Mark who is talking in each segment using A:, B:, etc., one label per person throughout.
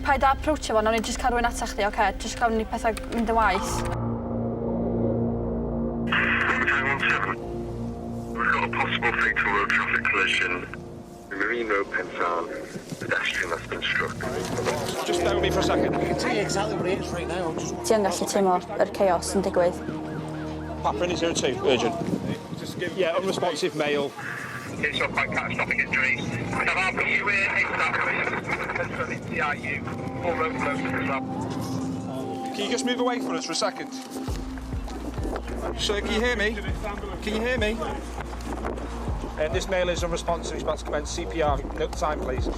A: Paid â approachio fo, nawn ni jyst cael rhywun ata chdi, oce? Jyst rhag ofn i pethau mynd yn waeth.
B: 917. We've got a possible fatal road traffic collision. Marine Road, Pensarn. Pedestrian has been struck.
C: Just bear with me for a second.
D: I can tell you exactly where it is right now. Just
A: Ti yn gallu teimlo yr chaos yn digwydd.
C: Papa 02, urgent. Just give, yeah, unresponsive male.
B: Case of quite catastrophic injury. We have RPU here, ASAP, please. TIU, all road closed as well.
C: Can you just move away from us for a second? Sir, can you hear me? Can you hear me? This male is unresponsive, he's about to commence CPR. Note the time, please.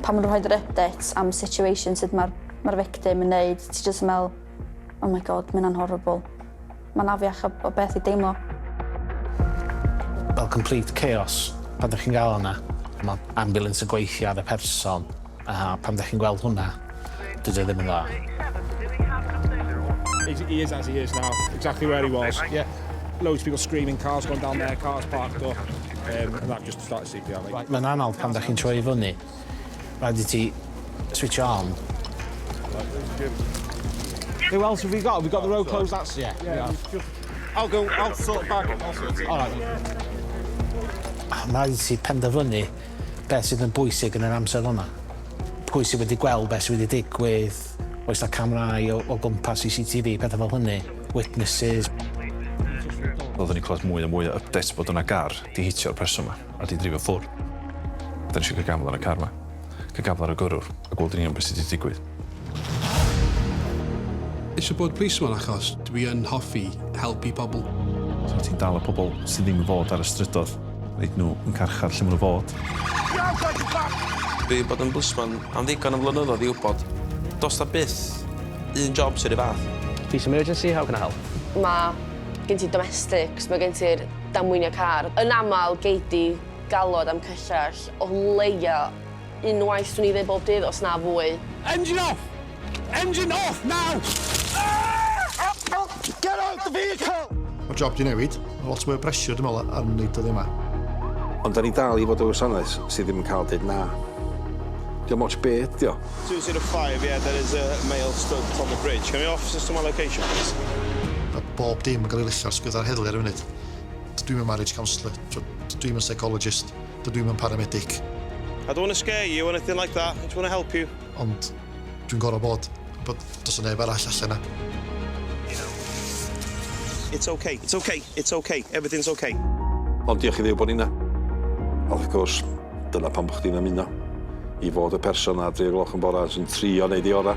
A: Pan maen nhw'n rhoi'r updates am situation sut mae'r ma victim yn neud, ti jyst yn meddwl, oh my god, mae hynna'n horrible. Mae'n afiach o, o beth i deimlo.
D: Fel complete chaos pan ydych chi'n gael hwnna. Mae ambulance yn gweithio ar y person a pan ydych chi'n gweld hwnna, dydy o ddim yn dda.
C: He is as he is now, exactly where he was. Yeah. Loads of people screaming, cars gone down there, cars parked up. And I've just started CPR, mate.
D: Mae'n anodd pan ydych chi'n troi i fyny. Rhaid i ti switch on.
C: Who else have we got? Have we got the road closed? That's yeah. yeah. I'll go, I'll sort the bag. I'll sort it. All right.
D: Mae'n rhaid i ti penderfynu beth sydd yn bwysig yn yr amser hwnna. Pwy sydd wedi gweld beth sydd wedi digwydd, oes na camerâu o, o gwmpas CCTV, pethau fel hynny, witnesses.
E: Oedden ni'n clywed mwy a mwy o updates bod yna gar di hitio'r person yma a di drifio ffwrdd. Da ni eisiau cael gafel ar y car yma, cael gafel ar y gyrrwr a gweld yn union beth sydd wedi digwydd.
F: Eisiau bod policeman achos dwi yn hoffi helpu pobl.
E: So ti'n dal y pobl sydd ddim yn fod ar y strydoedd, rhaid nhw yn carchar lle maen nhw fod.
G: Dwi 'di bod yn blisman am ddigon o flynyddoedd i wybod does 'na byth un job sy'r un fath.
H: Police emergency, how can I help?
I: Mae gen ti domestics, mae gen ti'r damweiniau car. Yn aml, gei di galwad am cyllell o leia unwaith, swn i ddweud bob dydd, os na fwy.
C: Engine off! Engine off now!
D: Get out the vehicle!
J: Mae'r job di newid. Mae lot mwy o pressure, dwi'n meddwl, ar wneud dyddiau yma.
K: Ond da ni dal i fod o wasanaeth sydd ddim yn cael deud na. Diolch moch be ydi o.
C: 205, yeah, there is a male stuck on the bridge. Can we officers to my location, please?
J: Mae bob dim yn cael ei lithio ar sgwydda'r heddlu ar y funud. Dwi'm yn marriage counsellor, dwi'm yn psychologist, dwi'm yn paramedic.
C: I don't want to scare you or anything like that. I just want to help you.
J: Ond dwi'n gorfod bod, bod does 'na neb arall allan yna.
C: It's okay, it's okay, it's okay, everything's okay.
K: Ond diolch i Dduw bod ni 'na. Ond wrth gwrs, dyna pam bod chdi'n ymuno. I fod y person ar 3 gloch yn bora sy'n trio neud i ora.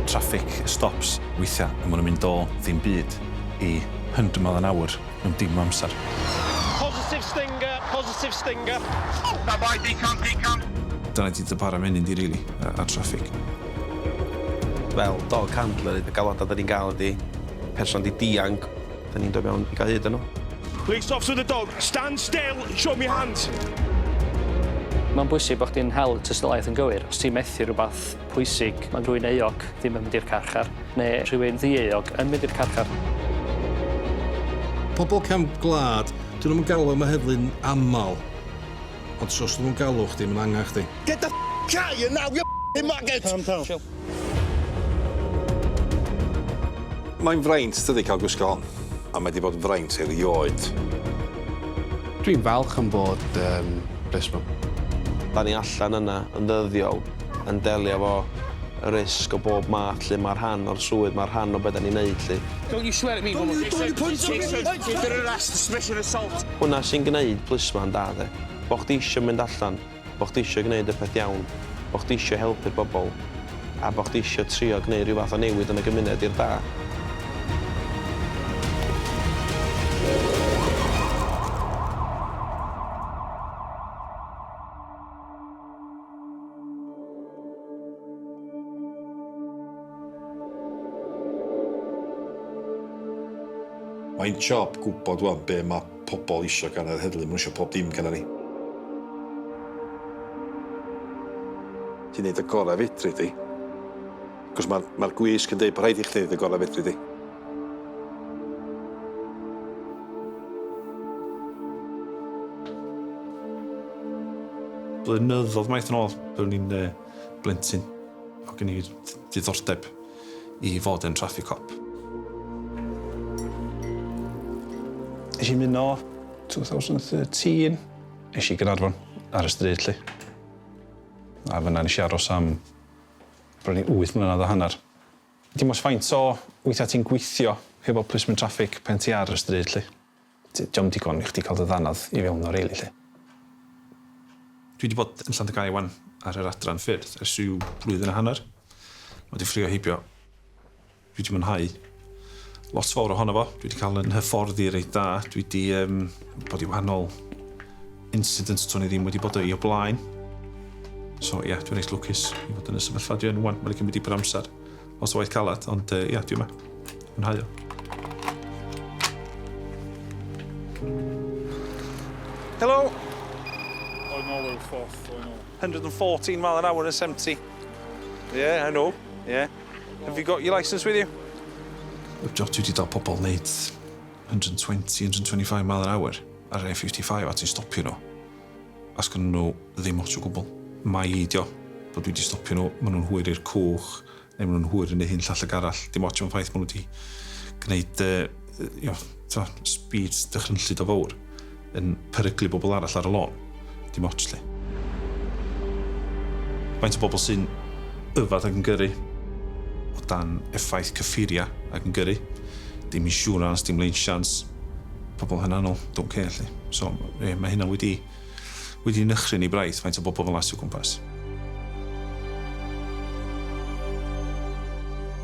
E: Traffic stops weithiau, a maen nhw'n mynd o ddim byd i 100 mile an hour mewn dim amser.
C: Positive stinger, positive stinger.
B: Stand by, decon, decon.
E: Dyna di dy para menyn di, really, ar traffic.
G: Fel dog handler, y galwadau da ni'n gael ydi person di dianc, da ni'n dod mewn i gael hyd yn nhw.
C: Police officer with the dog, stand still, show me your hands.
H: Mae'n bwysig bod chdi'n hel tystiolaeth yn gywir. Os ti'n methu rhywbeth pwysig, mae rhywun euog ddim yn mynd i'r carchar, neu rhywun ddieuog yn mynd i'r carchar.
F: Pobl cefn gwlad, dyn nhw'n galw am y heddlu'n aml. Ond os nhw'n galw chdi, mae'n angen chdi.
C: Get the f out of here now, you maggot! Calm down. Chill.
K: Mae'n fraint, dydy, cael gwisgo hon. A mae di bod yn fraint erioed.
F: Dwi'n falch am bod um, plismon.
G: Da ni allan yna yn ddyddiol yn delio efo y risg o bob math lle mae'r rhan o'r swydd, mae'r rhan o beth da ni'n neud lle.
C: Don't you swear at me, woman. Don't you punch me! You're arrest, suspicion assault.
G: Hwna sy'n gwneud plisman da de. Bo chdi isio mynd allan, bo chdi isio gwneud y peth iawn, bo chdi isio helpu'r bobl, a bo chdi isio trio gwneud rhyw fath o newid yn y gymuned i'r da.
K: Mae'n job gwybod wan be mae pobl isio gan yr heddlu. Maen nhw isio pob dim gan ni. Ti'n neud y gorau fedri di. Cos mae'r ma gwisg yn deud bod rhaid i chdi neud y gorau fedri di.
E: Blynyddoedd maith yn ôl, byddwn i'n blentyn. O gen i diddordeb i fod yn traffic cop. Nes i ymuno 2013. Es i Gaernarfon ar y stryd 'lly. A fan'na nes i aros am bron i 8 mlynedd a hanner. Dim ots faint o weithiau ti'n gweithio hefo plismyn traffig pen ti ar y stryd 'lly. 'Di o'm digon i chdi cael dy ddanadd i fewn o rili 'lly. Dwi 'di bod yn Llandygai 'wan ar yr adran ffyrdd ers rhyw blwyddyn a hanner. Ma' 'di fflio heibio. Dwi 'di mwynhau lot fawr ohono fo. Dwi 'di cael 'yn hyfforddi reit dda. Dwi 'di yym bod i wahanol incidents to'n i ddim wedi bod i o blaen. So ie, yeah, dwi'n reit lwcus i fod yn y sefyllfa dwi yn ŵan. Mae 'di cymryd dipyn o amser. Lot o waith calad, ond ia, yeah, dwi yma. Mwynhau o.
L: Helo! 114 mile an hour and 70. Yeah, I know. Yeah. Have you got your license with you?
E: Y job dwi wedi dal pobl wneud 120, 125 mile an hour ar A55 a ti'n stopio nhw. A sgynnon nhw ddim ots o gwbl. Mai i 'di o, bod dwi 'di stopio nhw, maen nhw'n hwyr i'r cwch, neu maen nhw'n hwyr i wneud hyn llall ag arall. Dim ots am ffaith maen nhw wedi gwneud you know, t'mo', speed dychrynllyd o fawr yn peryglu bobl arall ar y lôn. Dim ots 'lly. Faint o bobl sy'n yfed ac yn gyrru o dan effaith cyffuria ac yn gyrru? Dim insurance, dim leinsians, pobl hynanol, don't care 'lly. So, ie, mae hynna wedi wedi nychryn i braidd faint o bobl fel 'na sy o gwmpas.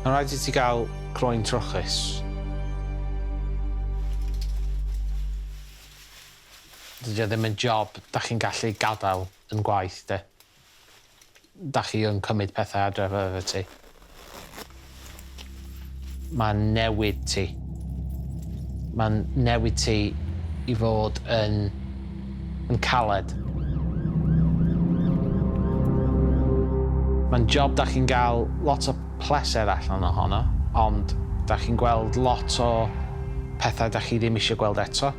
D: Mae'n rhaid i ti gael croen trwchus. Dydy o ddim yn job 'dach chi'n gallu gadael yn gwaith de. 'Dach chi yn cymryd pethau adref efo ti. Mae'n newid ti. Mae'n newid ti i fod yn yn caled. Mae'n job 'dach chi'n gael lot o pleser allan ohono, ond 'dach chi'n gweld lot o pethau 'dach chi ddim eisiau gweld eto.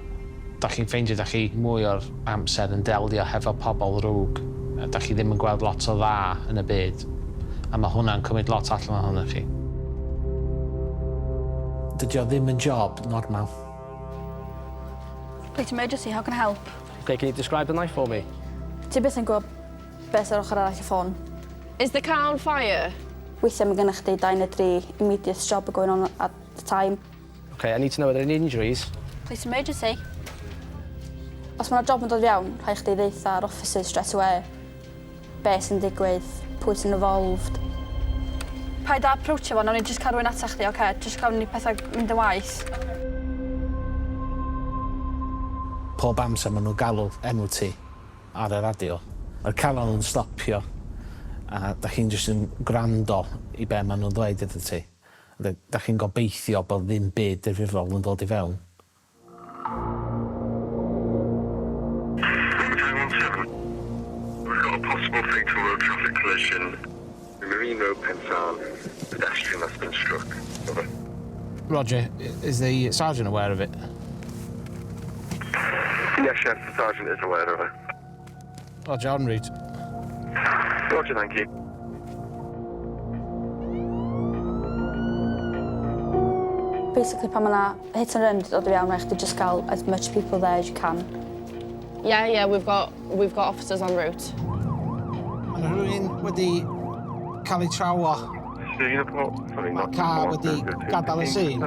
D: Dach chi'n ffeindio dach chi mwy o'r amser yn delio hefo pobl ddrwg a dach chi ddim yn gweld lot o dda yn y byd a ma' hwnna'n cymryd lot allan ohonoch chi. Dydi o ddim yn job normal.
A: Police emergency, how can I help?
M: Okay, can you describe the knife for me?
A: Ti byth yn gwybod beth ar ochr arall y ffôn.
I: Is the car on fire?
A: Weithiau mae gennych chdi dau neu dri immediate job going on at the time.
M: Okay, I need to know are there any injuries?
A: Police emergency. Os mae 'na job yn dod fewn, rhaid chdi ddeutha'r officers straight away be sy'n digwydd, pwy sy'n involved. Paid â approachio fo, nawn ni jyst cael rhywun ata chdi, oce? Jyst cawn ni pethau mynd yn waeth.
D: Pob amser maen nhw'n galw enw ti ar y radio, mae'r calon yn stopio a dach chi'n jyst yn gwrando i be maen nhw'n ddweud iddo ti. Dach chi'n gobeithio bod ddim byd difrifol yn dod i fewn.
B: We've got a possible fatal road traffic collision. Marine Road, Pensarn. Pedestrian has been struck. Over.
D: Roger, is the sergeant aware of it?
B: Yes, the sergeant is aware of it.
D: Roger, en route.
B: Roger, thank you.
A: Basically, pan mae 'na hit and run 'di dod i fewn, rhaid chdi just gael as much people there as you can.
I: Yeah, we've got officers en route.
D: Mae 'na rhywun wedi cael ei trawo. Mae car wedi gadael y scene.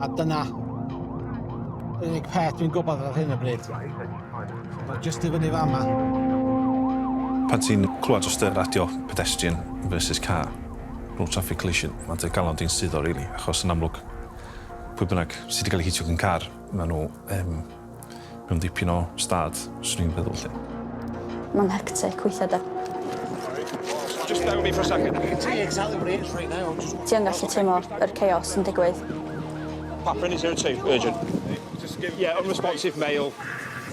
D: A dyna yr unig peth dwi'n gwybod ar hyn o bryd. Mae jyst i fyny fama.
E: Pan ti'n clywed dros y radio pedestrian versus car, road traffic collision, mae'n dy galon di'n suddo, really, achos yn amlwg, pwy bynnag sydd wedi cael ei hitio gan car, maen nhw mewn dipyn o stad, swn i'n feddwl, lle.
A: Mae'n hectic weithiau de.
C: Just bear with me for a second.
D: I can tell you exactly where it is right now. Just
A: Ti yn gallu teimlo yr chaos yn digwydd.
C: Papa 02, urgent. Just give, yeah, unresponsive male.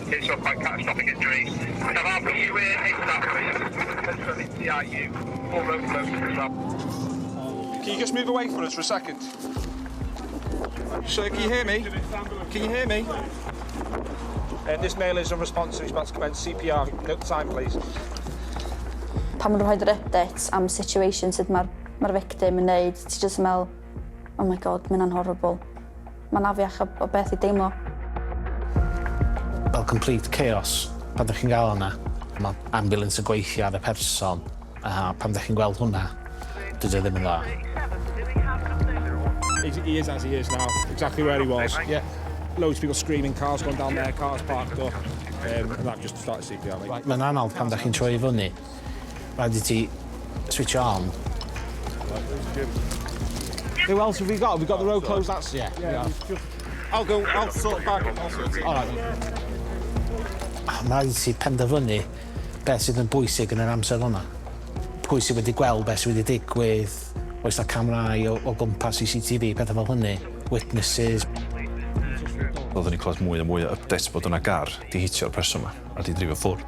B: Case of quite catastrophic injury. Have you in ASAP, CIU, full road closed.
C: Can you just move away from us for a second? Sir, can you hear me? Can you hear me? This male is unresponsive, he's about to commence CPR. Note the time, please.
A: Pan maen nhw'n rhoi'r updates am situation sut mae'r ma victim yn neud, ti jyst yn meddwl, oh my god, mae hynna'n horrible. Mae'n afiach o, o beth i deimlo.
D: Fel complete chaos pan ydych chi'n gael hwnna. Mae ambulance yn gweithio ar y person, a pan ydych chi'n gweld hwnna, dydy o ddim yn dda.
C: He is as he is now, exactly where he was. Yeah. Loads of people screaming, cars going down there, cars parked up. And that just started CPR, mate.
D: Mae'n anodd pan ydych chi'n troi i fyny. Rhaid i ti switch on.
C: Who else have we got? Have we got the road closed? That's, yeah. Yeah. I'll go, I'll sort back. I'll sort it. All right.
D: Mae'n rhaid i ti penderfynu beth sydd yn bwysig yn yr amser hwnna. Pwy sydd wedi gweld beth sydd wedi digwydd, oes na camerâu o gwmpas CCTV, pethau fel hynny, witnesses.
E: Oeddwn ni'n clywed mwy a mwy o updates bod yna gar di hitio'r person yma a di drifio ffwrdd.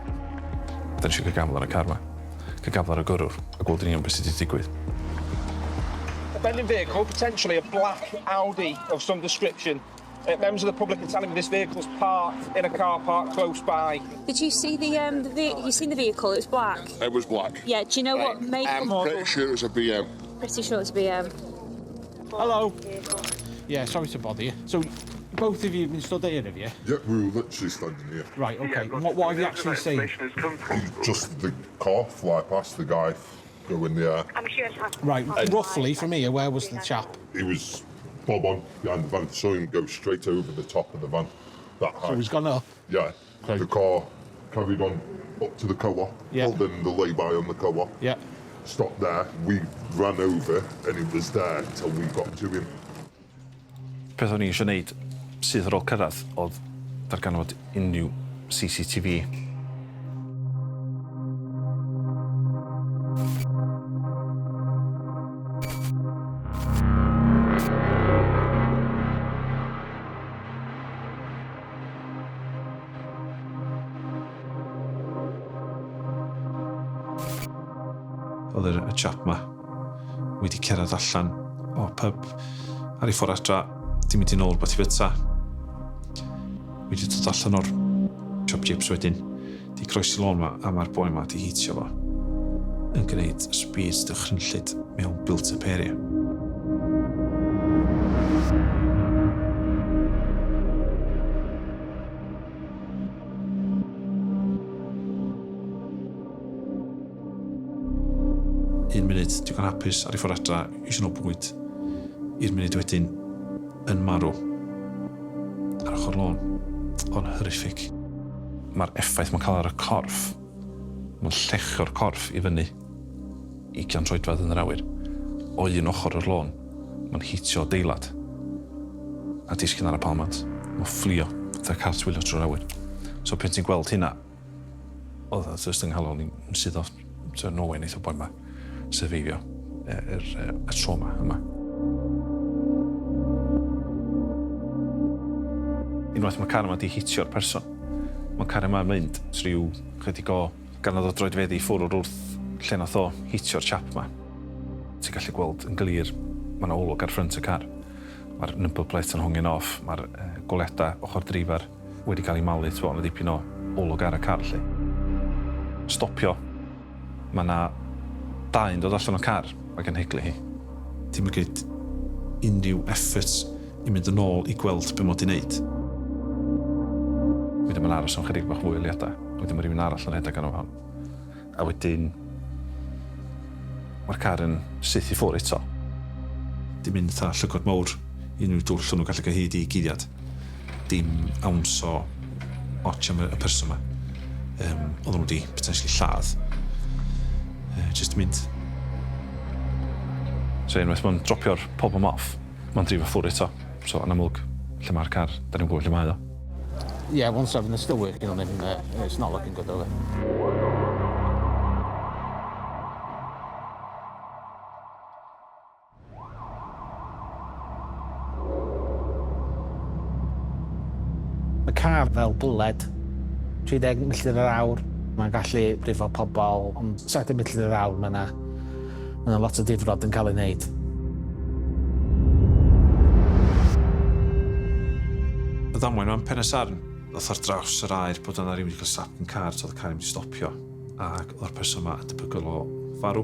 E: Da ni eisiau cael gafel ar y car yma, cael gafel ar y gyrrwr a gweld yn union beth sydd wedi digwydd.
C: Abandoned vehicle, potentially a black Audi of some description. Members of the public are telling me this vehicle's parked in a car park close by.
N: Did you see the you seen the vehicle? It was black.
O: It was black.
N: Yeah. Do you know what make or
O: I'm
N: model?
O: pretty sure it was a BM.
N: Pretty sure it's a BM.
D: Hello. Yeah, sorry to bother you. So, both of you have been stood here, have you?
O: Yeah, we were literally standing here.
C: Right, okay. And what have you actually seen?
O: Just the car fly past, the guy go in the air.
D: Right, roughly from here, where was the chap?
O: He was bob on behind the van. Saw him go straight over the top of the van. That high.
D: So he's gone up?
O: Yeah. The car carried on up to the co-op, pulled in the lay-by on the co-op.
D: Yeah.
O: Stopped there. We ran over and he was there till we got to him.
E: Peth o'n i eisiau gwneud syth ar ôl cyrraedd oedd darganfod unrhyw CCTV. Oedd y chap ma wedi cerdded allan o pub ar ei ffordd adra, di mynd i nôl rhywbeth i fyta. Wedi dod allan o'r siop chips wedyn, di croesi lôn ma, a mae'r boi ma di hitio fo. Yn gwneud speeds dychrynllyd mewn built-up area. Un munud, digon hapus ar ei ffordd adra, eisiau nôl bwyd. I'r munud wedyn, yn marw. Ar ochr lôn. O'n horrific. Mae'r effaith mae'n cael ar y corff, mae'n llechio'r corff i fyny 20 troedfedd yn yr awyr. O un ochr o'r lôn, mae'n hitio adeilad a disgyn ar y palmant. Mae'n fflio, fatha cartwheelio trwy'r awyr. So pan ti'n gweld hynna, oedd o just yng nghalon i'n sydd off. So no way neith o boi ma survivio yr y trauma yma. Unwaith mae car yma di hitio'r person, mae car yma'n mynd rhyw chydig o gannoedd o droedfeddi i ffwrdd o'r wrth lle nath o hitio'r chap ma. Ti'n gallu gweld yn glir, mae yna olwg ar ffrynt y car. Mae'r number plate yn hongin off, mae'r goleuadau ochr dreifar wedi cael ei malu, ti'n yna dipyn o olwg ar y car, lle. Stopio, mae yna dau'n dod allan o'r car ac yn heglu hi. Ti'n mynd gwneud unrhyw effort i mynd yn ôl i gweld be mod i wneud. Wedyn mae'n aros am chydig bach fwy o eiliadau. Wedyn mae rhywun arall yn rhedeg arno fo. A wedyn mae'r car yn syth i ffwrdd eto. Dim mynd fatha llygod mawr i unrhyw dwll o'n nhw'n gallu cael hyd i guddiad. Dim ounce o otsh am y person yma. Oedden nhw wedi potentially lladd. Just mynd. So unwaith mae'n dropio'r problem off, mae'n drifo ffwrdd eto. So yn amlwg, lle mae'r car, da ni'n gwybod lle mae o.
D: Yeah, 17, they're still working on him. It's not looking good, though. Mae car fel bwled, 30 milltir yr awr. Mae'n gallu brifo pobl, ond 70 milltir yr awr mae yna ma lot o difrod yn cael ei wneud.
E: Y ddamwain ma'n Pen y Sarn. Ddoth ar draws yr air bod yna rhywun wedi cael slap yn car, so oedd y car wedi stopio, ac oedd yr person yma yn debygol o farw.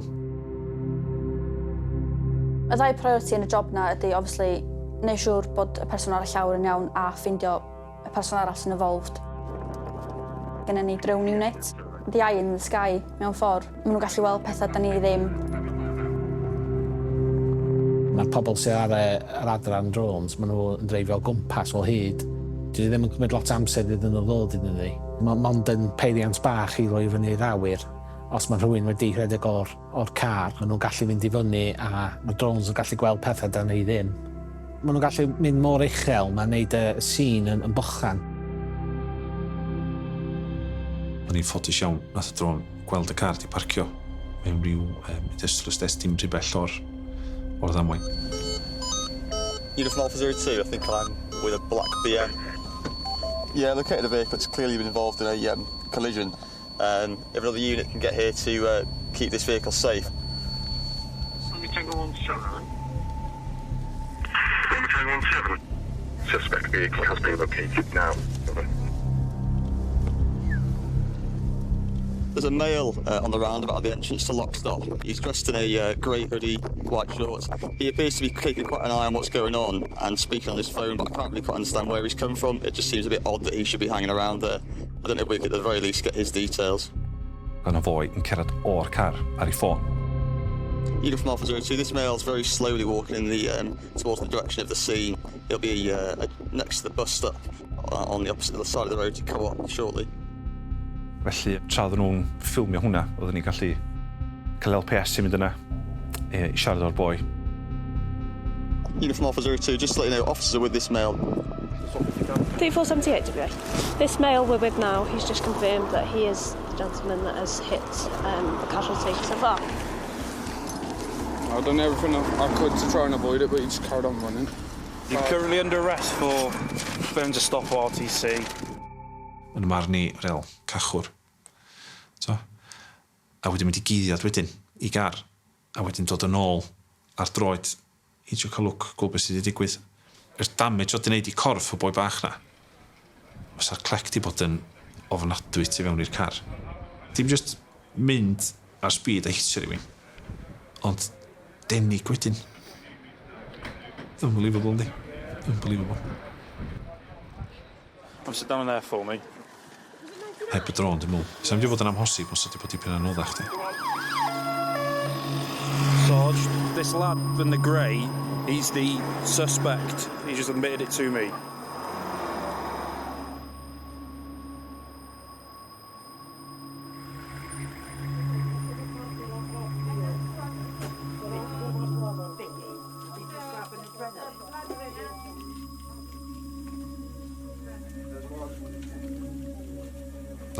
A: Y ddau priority yn y job na ydy, obviously, neud siŵr bod y person ar y llawr yn iawn a ffeindio y person arall sy'n involved. Gennym ni drone unit, the eye in the sky, mewn ffordd. Maen nhw'n gallu weld pethau da ni ddim.
D: Mae'r pobl sydd ar y, yr adran drones, maen nhw yn dreifio o gwmpas o hyd. Dwi ddim yn cymryd lot o amser iddyn nhw ddod iddyn ni. Mae mond yn peiriant bach i roi fyny i'r awyr. Os mae rhywun wedi rhedeg o'r, or car, maen nhw'n gallu fynd i fyny a mae drones yn gallu gweld pethau da ni ddim. Maen nhw'n gallu mynd mor uchel, mae'n neud y sîn yn, yn bychan.
E: O'n i'n ffodus iawn, nath y drôn gweld y car di parcio mewn rhyw um, industrial estate dim rhy bell o'r, o'r ddamwain.
P: Uniform Alpha 02, I think I'm with a black BM. Yeah, located a vehicle that's clearly been involved in a um, collision. Um, if another unit can get here to uh, keep this vehicle safe.
B: Romeo Tango 17. Romeo Tango 17. Suspect vehicle has been located now. Over.
P: There's a male uh, on the roundabout at the entrance to Lockstop. He's dressed in a uh, grey hoodie, white shorts. He appears to be keeping quite an eye on what's going on and speaking on his phone, but I can't really quite understand where he's come from. It just seems a bit odd that he should be hanging around there. I don't know if we could at the very least get his details.
E: Yna foi yn cerdded o'r car ar ei ffôn.
P: Uniform Alpha 02, this male's very slowly walking in the um, towards the direction of the scene. He'll be uh, next to the bus stop uh, on the opposite side of the road to co-op shortly.
E: Felly, tra oedden nhw'n ffilmio hwnna, oedden ni'n gallu cael LPS i mynd yna e, i siarad o'r boi.
P: Uniform Alpha 02, just to let you know, officers are with this male.
Q: 3478 WA. This male we're with now, he's just confirmed that he is the gentleman that has hit um, the casualty so far.
L: I've done everything I could to try and avoid it, but he just carried on running.
R: You're currently under arrest for failing to stop RTC.
E: Yn marn i, rel, cachwr. So, a wedyn mynd i guddiad wedyn, i gar. A wedyn dod yn ôl ar droed i trio cael lwc, gweld beth sydd wedi digwydd. Yr damage oedd wedi gwneud i corff y boi bach na. Fysa'r clec di bod yn ofnadwy tu fewn i'r car. Dim just mynd ar speed a hitio rhywun, ond denig wedyn. Unbelievable, yndi? Unbelievable.
R: Come sit down there for me.
E: Heb y drôn, dwi'n meddwl. Sa'n mynd i fod yn amhosib, os ydy bod dipyn anoddach, di.
R: Sarge, this lad in the grey, he's the suspect. He just admitted it to me.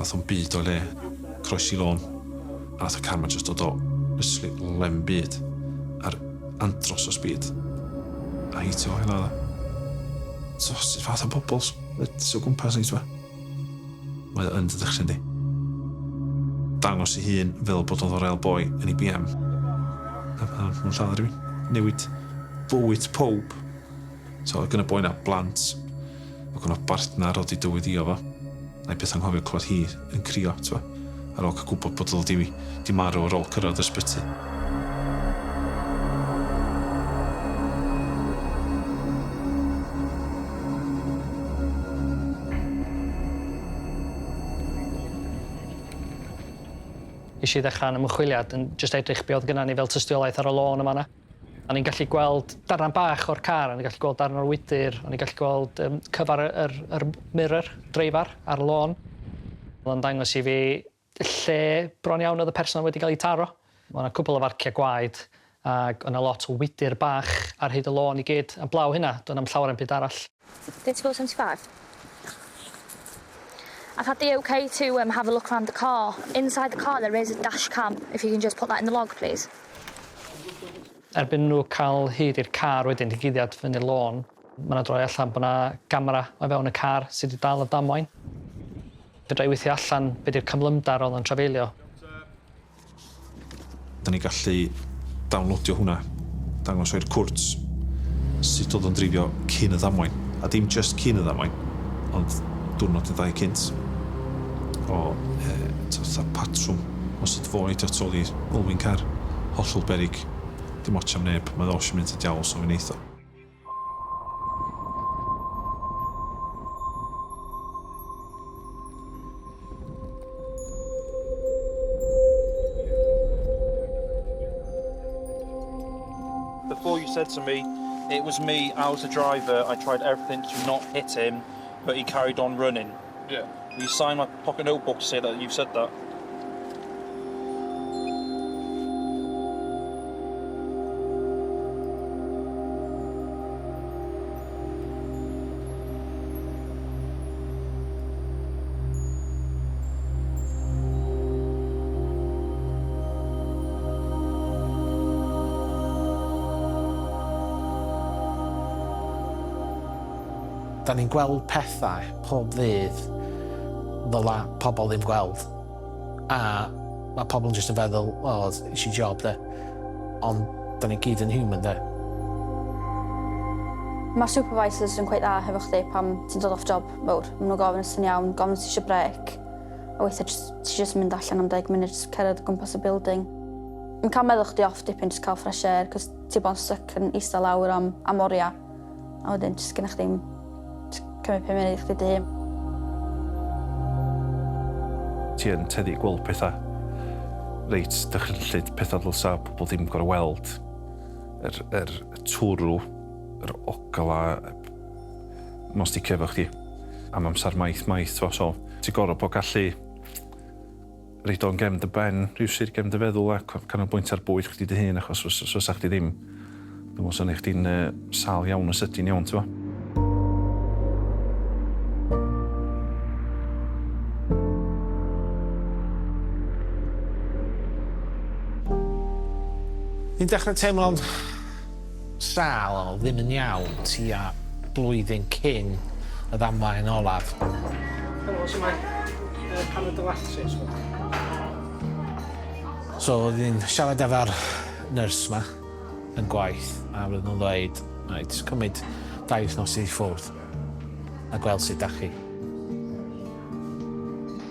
E: Nath o'n byd o le, croesi lôn, a nath y car ma just dod o literally lem byd ar andros o speed. A hitio fo hynna. So, sut fath o bobl sy'n o gwmpas ni, ti'n Mae o yn dy ddychryn di. Dangos ei hun fel bod o'n real boy yn ei BM. A mae'n lladd rhywun. Newid bywyd pob. So, oedd gen y boi na blant. Oedd gen o bartner oedd i dyweddio fo. Na i beth anghofio clywed hi yn crio, ti'n ar ôl cael gwybod bod o di, di marw ar ôl cyrraedd yr ysbyty.
H: Nes i ddechrau yn ymchwiliad yn jyst edrych be oedd gynna ni fel tystiolaeth ar y lôn yma 'na. O'n i'n gallu gweld darn bach o'r car, o'n i'n gallu gweld darn o'r wydyr, o'n i'n gallu gweld um, cyfar yr, yr mirror, dreifar ar y lôn. Oedd o'n dangos i fi lle bron iawn oedd y person wedi cael ei taro. Mae yna cwpl o farciau gwaed ac o'na lot o wydyr bach ar hyd y lôn i gyd. A blaw hynna, doedd na'm llawer am byd arall.
S: 34.75. I've had the okay to um, have a look around the car. Inside the car there is a dash cam. If you can just put that in the log, please.
H: Erbyn nhw cael hyd i'r car wedyn, di guddiad fyny'r lôn, mae yna droi allan bod yna gamera o fewn y car sydd wedi dal y damwain. Fedra i weithio allan be di'r cyflymdar oedd o'n trafeilio.
E: Da ni gallu downloadio hwnna, dangos o'r cwrt sut oedd o'n dreifio cyn y ddamwain. A dim just cyn y ddamwain, ond
L: diwrnod neu ddau cynt o yy fatha patrwm o sut fo reidio tu ôl i olwyn car. Hollol beryg. Dim ots am neb, mae o isio mynd i diawl so mi neith o.
R: Before you said to me, it was me, I was the driver, I tried everything to not hit him, but he carried on running.
C: Yeah.
R: Will you sign my pocket notebook to say that you've said that?
D: Da ni'n gweld pethau pob ddydd ddyla pobl ddim gweld. A mae pobl yn jyst yn feddwl, o, oh, it's your job, de. Ond da ni gyd yn human, de.
A: Mae supervisors yn quite dda hefo chdi pam ti'n dod off job mawr. Maen nhw'n gofyn os ti'n iawn, gofyn os ti eisiau break. A weithiau jyst, ti jyst yn mynd allan am 10 munud, jyst cerdded o gwmpas y building. Mae'n cael meddwl chdi off dipyn, jyst cael fresh air, cos ti bod yn stuck yn eistedd lawr am, am oriau. A wedyn jyst gennych chdi'm jyst cymryd 5 munud i chdi dy hun.
E: Ti yn tueddu i gweld petha reit dychrynllyd, petha ddylsa pobl ddim gor'o' weld. Yr yr twrw, yr ogla, ma'n sticio efo chdi am amsar maith maith t'mo' so ti gor'o' bo' gallu roid o'n gefn dy ben rywsut, gefn dy feddwl a canolbwyntio ar bwyd chdi dy hun achos fys- fysa chdi ddim dwi'n me'wl sa neu' chdi'n yy sâl iawn yn sydyn iawn t'mo'?
D: Fi'n dechrau teimlo'n sâl o ddim yn iawn tua blwyddyn cyn y ddamwain olaf.
M: Helo, shwmae? Yy paned o latte os gwelwch.
D: So oedd hi'n siarad efo'r nyrs 'ma yn gwaith a roedden nhw'n dweud reit cymryd dau wythnos i ffwrdd a gweld sut dach chi.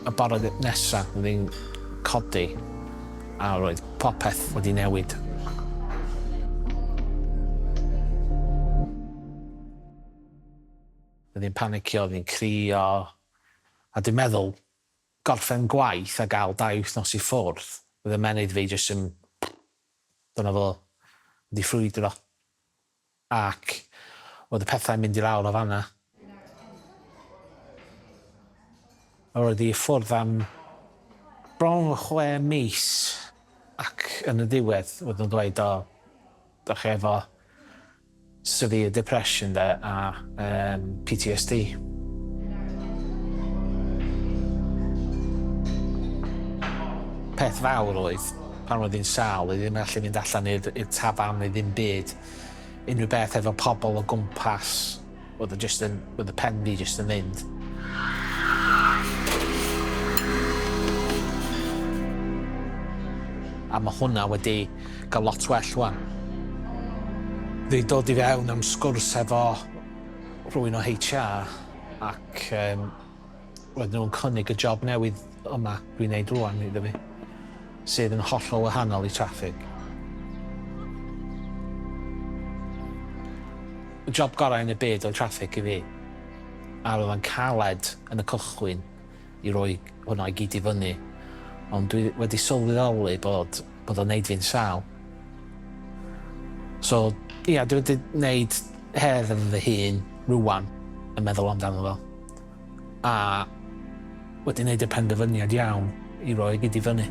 D: Y bore nesa oedd hi'n codi a roedd popeth wedi newid. Oedd hi'n panicio, oedd hi'n crio, a dwi'n meddwl gorffen gwaith a gael dau wythnos i ffwrdd, oedd ymennydd fi jyst yn dyna fo, wedi ffrwydro. Ac oedd y pethau'n mynd i lawr o fan'na. Roedd hi i ffwrdd am bron o 6 mis ac yn y diwedd roedd nhw'n dweud o, dach chi efo severe depression de a um, PTSD. Peth fawr oedd pan roedd hi'n sâl, oedd hi ddim yn gallu mynd allan i'r tafarn neu ddim byd. Unrhyw beth efo pobl o gwmpas, oedd o jyst yn, oedd y pen fi jyst yn mynd. A mae hwnna wedi gael lot well wan. Dwi dod i fewn am sgwrs efo rhywun o HR ac um, roedden nhw'n cynnig y job newydd yma dwi'n neud rwan iddo fi, sydd yn hollol wahanol i traffig. Y job gorau yn y byd oedd traffig i fi, a roedd o'n caled yn y cychwyn i roi hwnna i gyd i fyny, ond dwi wedi sylweddoli bod, bod o'n neud fi'n sâl. So, ia, dwi wedi neud hedd efo fy hun rwan yn meddwl amdano fo. A wedi neud y penderfyniad iawn i roi gyd i fyny.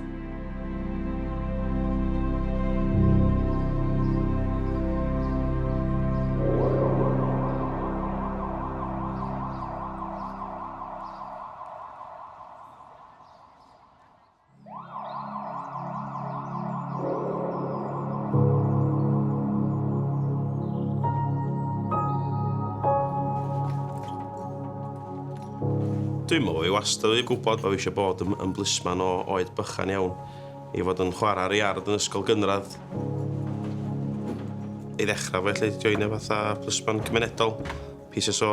G: Dwi'n meddwl fi wastad wedi gwybod bod fi eisiau bod yn, yn blisman o oed bychan iawn i fod yn chwarae ar iard yn ysgol gynradd. I ddechrau felly, joinio fatha plisman cymunedol, PCSO.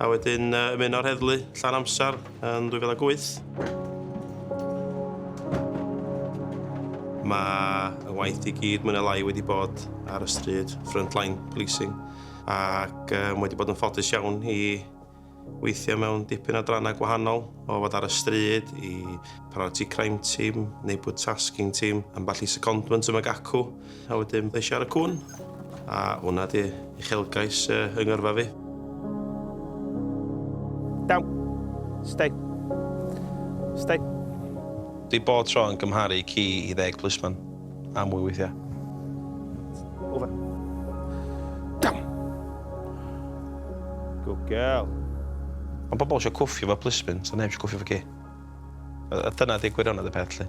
G: A wedyn ymuno â'r heddlu llawn amser yn 2008. Mae y waith i gyd mwy neu lai wedi bod ar y stryd, frontline policing, ac um, wedi bod yn ffodus iawn i weithio mewn dipyn o adrannau gwahanol, o fod ar y stryd i Priority Crime Team, Neighbourhood Tasking Team, ambell i secondment yma gacw, a wedyn ddes i ar y cwn. A hwnna di uchelgais yng ngyrfa fi.
C: Down. Stay. Stay.
G: Dwi bob tro yn gymharu ci i ddeg plisman, a mwy weithiau.
C: Over. Down. Good girl.
G: Mae bobl eisiau cwffio fo plismyn, so neb eisiau cwffio fo ci. A dyna 'di gwirionedd y peth 'lly.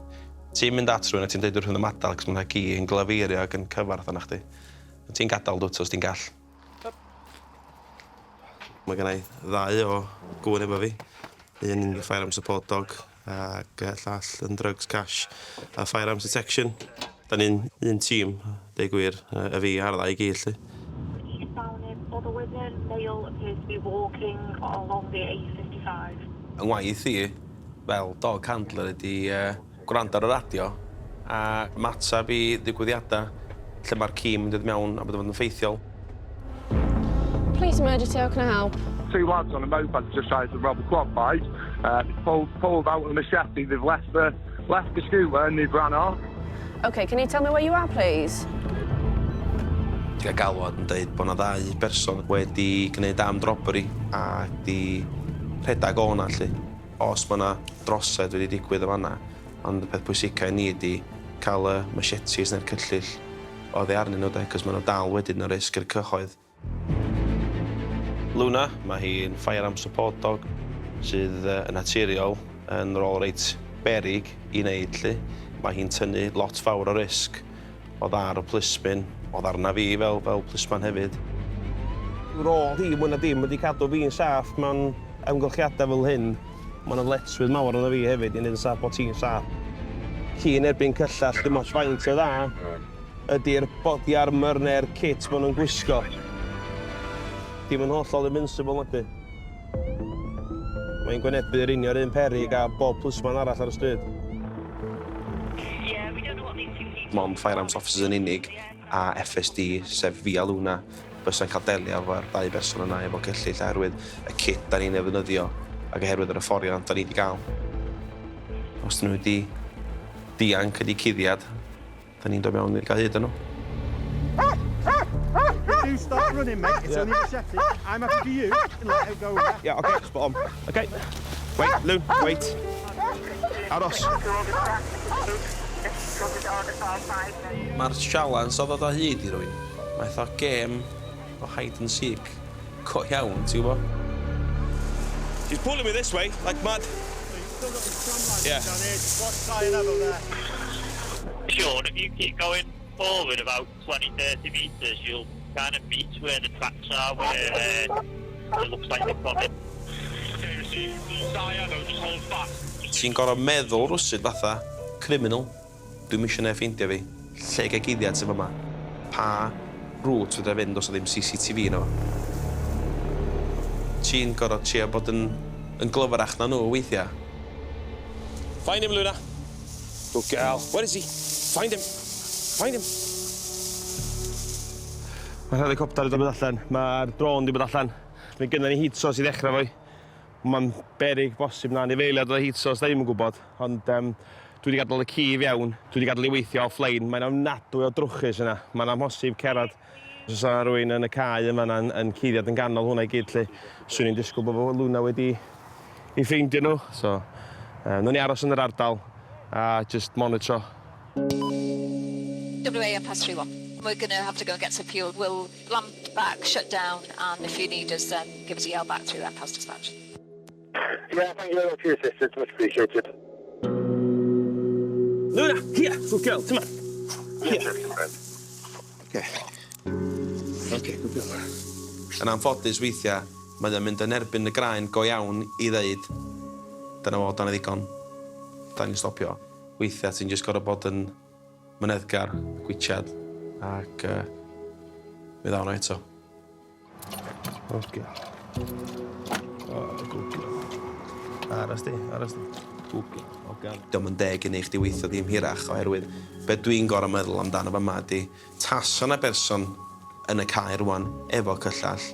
G: Ti'n mynd at rhywun a ti'n deud wrthyn nhw ymadael achos ma' 'na gi yn glafeirio ac yn cyfarth arna chdi. Ti'n gadael dwt os ti'n gall. Mae gen i ddau o gŵyn efo fi. Un yn firearm support dog ac y llall yn drugs cash a firearms detection. Da ni'n un tîm, deud gwir, y fi a'r ddau gi 'lly.
T: Eastbound in Bodelwyddan, male appears to be walking along the A55.
G: Yng ngwaith i, fel dog handler ydi gwrando ar y radio a ymateb i ddigwyddiadau lle mae'r ci'n mynd i ddod mewn a bod yn fod yn ffeithiol.
I: Police emergency, how can I help?
B: Two lads on a moped just tried to rob a quad bike. They pulled out with a machete, they've left the scooter and they've ran off.
I: Okay, can you tell me where you are, please?
G: Di gael galwad yn deud bod 'na ddau berson wedi gwneud armed robbery a 'di rhedeg o 'na 'lly. Os mae 'na drosedd wedi digwydd yn fan'na, ond y peth pwysica i ni ydi cael y machetes neu'r cyllyll oddi arnyn nhw de, cos maen nhw dal wedyn yn risg i'r cyhoedd. Luna, mae hi'n firearm support dog sydd yn naturiol yn rôl reit beryg i wneud 'lly. Mae hi'n tynnu lot fawr o risg Oedd ar y plismyn, oedd arna fi fel, fel plisman hefyd.
C: Rôl hi mwy na dim ydi cadw fi'n saff mewn amgylchiadau fel hyn. Mae 'na ddyletswydd mawr arna fi hefyd i wneud yn saff bod ti'n saff. Ci yn erbyn cyllell, dim ots faint o dda ydi'r body armour neu'r kit maen nhw'n gwisgo. Dim yn hollol invincible nacdi? Mae'n gwynebu'r union un peryg â bob plisman arall ar y stryd.
G: Mond firearms officers yn unig a FSD, sef fi a Luna, bysa'n cael delio efo'r ddau berson yna efo cyllyll oherwydd y kit da ni'n ei ddefnyddio ac oherwydd yr hyfforddiant da ni wedi gael. Os dyn nhw wedi dianc wedi cuddiad, da ni'n dod mewn i gael hyd yn nhw.
M: If you start running, mate, it's only a machete. I'm happy for you to let her go. Yeah?
C: Yeah, okay, spot on. Okay. Wait, Lou, wait. Aros.
G: Mae'r sialens o ddod o hyd i rywun, mae fatha gêm o hide and seek go iawn, ti'n gwybod?
C: She's pulling me this way, like mad. Yeah.
U: Sean, if you keep going forward about 20, 30 metres, you'll kind of meet where the tracks are, where it looks like they're coming.
G: Ti'n gorfod meddwl rwsut fatha criminal. Dwi'm isio neb ffeindio fi. Lle ga i guddiad sy fama? Pa route fedra i fynd os 'na ddim CCTV yno fo? Ti'n gorfod trio bod yn yn glyfrach na nhw weithia.
C: Find him, Luna. Good girl. Where is he? Find him. Find him. Mae'r helicopter wedi bod allan. Mae'r drone wedi bod allan. Mae gynnon ni heat source i ddechrau fo'i. Mae'n beryg bosib na anifeiliad oedd heat source, da ni'm yn gwybod. Ond um, dwi wedi gadael y ci i fewn, dwi wedi gadael i weithio offline. Mae'n ofnadwy o drwchus yna. Mae'n amhosib cerdded. Os oes yna rhywun yn y cae yn fan'na yn, yn cuddiad yn ganol hwnna i gyd 'lly, swn i'n disgwyl bod Luna wedi i ffeindio nhw. So, nawn ni aros yn yr ardal a just monitro.
V: WA past 3-1. We're going to have to go and get some fuel. We'll land back, shut down, and if you need us, then give us a yell back through MPAS dispatch.
B: Yeah, thank you very much for your assistance. Much appreciated.
C: Luna, here, good girl, come on. Here.
G: Okay. Okay, good girl. Yn anffodus weithiau, mae o'n mynd yn erbyn y graen go iawn i ddeud, dyna fo, dyna ddigon, da ni'n stopio. Weithiau ti'n jyst gorfod bod yn myneddgar, gwitsiad, ac mi ddaw 'na eto.
C: Okay.
G: O, good girl. Aros di, aros di. Good girl, oce. Dio'm yn deg i neu' chdi weithio ddim hirach oherwydd be' dwi'n gor'o' meddwl amdano fa' 'ma 'di tasa 'na berson yn y cae rŵan efo cyllall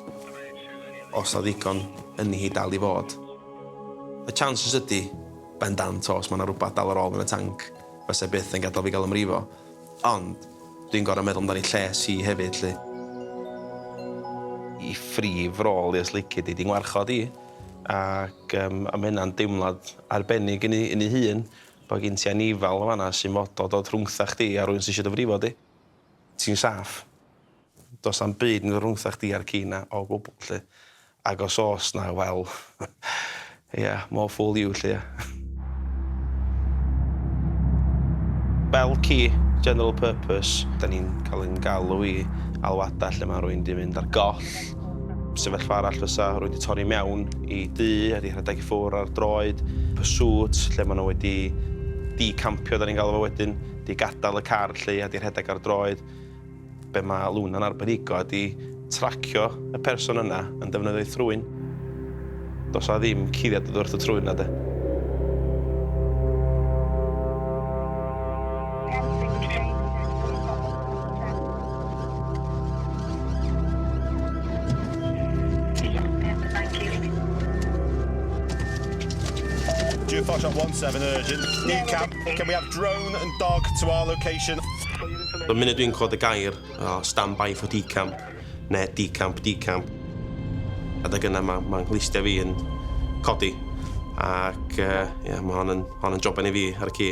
G: o's 'na ddigon yn hi dal i fod. Y chances ydi bendant o's ma' 'na rwbath dal ar ôl yn y tanc fysa byth yn gadal fi ga'l 'y mrifo. Ond dwi'n gor'o' meddwl amdan 'i lles hi hefyd 'lly. 'I phrif rôl 'i os lici di 'di ngwarchod i ac yym a ma' hynna'n deimlad arbennig yn 'i yn 'i hun bo' gin ti anifal yn fan 'na sy'n fodlon dod rhwngtha chdi a rywun sy isio dy frifo di. Ti'n saff. Do's na'm byd yn dod rhwngtha chdi a'r ci 'na o gwbwl 'lly. Ag os o's 'na wel ia more fool you 'lly ia? Fel ci general purpose 'dan ni'n ca'l 'yn galw i alwada lle ma' rywun 'di mynd ar goll. Sefyllfa arall fysa rywun 'di torri mewn i dŷ a 'di rhedeg i ffwr' ar droed. Pursuit lle ma' n'w wedi decampio 'dan ni'n galw fo wedyn, 'di gadal y car 'lly a 'di rhedeg ar droed. Be ma' Luna'n arbenigo ydi tracio y person yna yn defnyddio'i thrwyn. Does 'na ddim cuddiad oddi wrth y trwyn 'na de.
M: Jude Foxtrot 17 urgent. New camp. Can we have drone and dog to our location?
G: Y munud dwi'n clywed y gair o stand by for decamp ne decamp decamp adeg yna ma' ma' nghlustia fi yn codi ac yy ia ma' hon yn hon yn joben i fi ar y ci.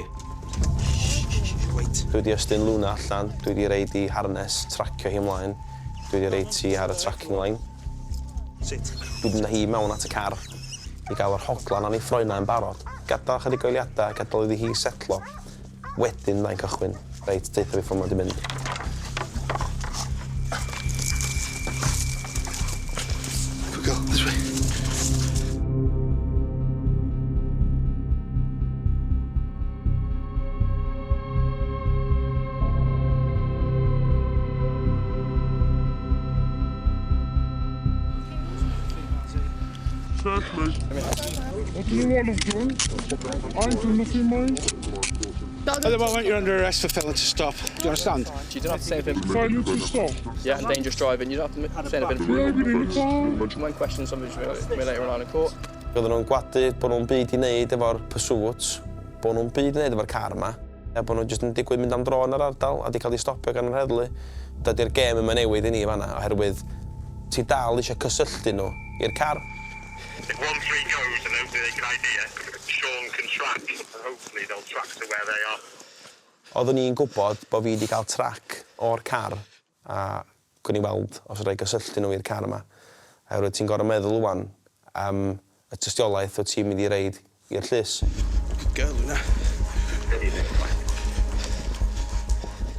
C: Wait. Dwi 'di estyn Luna allan, dwi 'di roid 'i harness tracio hi ymlaen, dwi 'di roid hi ar y tracking line.
G: Sit.
C: Dwi 'di mynd â hi mewn at y car i ga'l yr hoglan ar 'i ffroena yn barod. Gadal chydig o eiliada, gadal iddi hi setlo. Wedyn mae'n cychwyn. Reit, deutha fi ffor ma' 'di mynd.
M: Good girl, this way.
O: Search me. What do you want of done? I ain't done nothing, mate.
D: At the moment, you're under arrest for failing to stop. Do you understand?
F: You don't have to say anything.
O: Failure to stop.
F: Yeah, and dangerous driving. You don't have to say anything.
O: Driving in the car.
F: When questioned, somebody may later on in court.
C: Oedden nhw'n gwadu bod nhw'm byd i wneud efo'r pursuit, bod nhw'm byd i wneud efo'r car yma, a bod nhw jyst yn digwydd mynd am dro yn yr ardal a 'di cael eu stopio gan yr heddlu. Dydy'r gêm yma newid i ni fan'na oherwydd ti dal eisiau cysylltu nhw i'r car.
B: If 1-3 goes and hopefully they can ID it, Sean can track and hopefully they'll track to where they are.
C: Oeddwn i'n gwybod bod fi 'di cael track o'r car a gwn i weld os fedra i gysylltu nhw i'r car yma. Oherwydd ti'n gorfod meddwl ŵan am y tystiolaeth wyt ti'n mynd i roid i'r llys.
M: Good girl, Luna.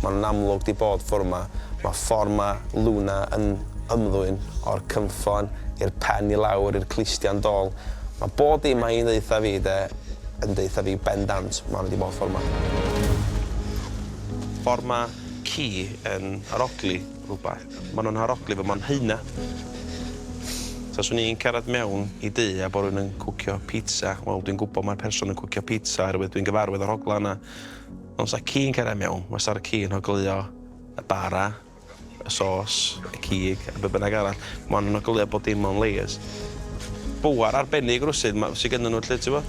C: Mae'n amlwg 'di bod ffor 'ma. Ma' ffor ma' Luna yn ymddwyn o'r cynffon i'r pen i lawr i'r clustia'n dôl. Ma' bob dim ma' hi'n ddeutha fi 'de yn deutha fi bendant ma' nhw 'di bod ffor 'ma. Ffor ma' ci yn arogli rwbath, ma' nhw'n arogli fo mewn haena. So swn i'n cerdded mewn i dŷ a bo' rywun yn cwcio pizza, wel dwi'n gwbod ma'r person yn cwcio pizza oherwydd dwi'n gyfarwydd â'r ogla yna. Ond sa ci'n cerdded mewn, fysa'r ci yn ogleuo y bara, y sos, y cig, a be bynnag arall. Ma' nhw'n ogleuo bob dim mewn layers. Bwar arbennig rywsut ma' sy gynnyn nhw 'lly t'bo'?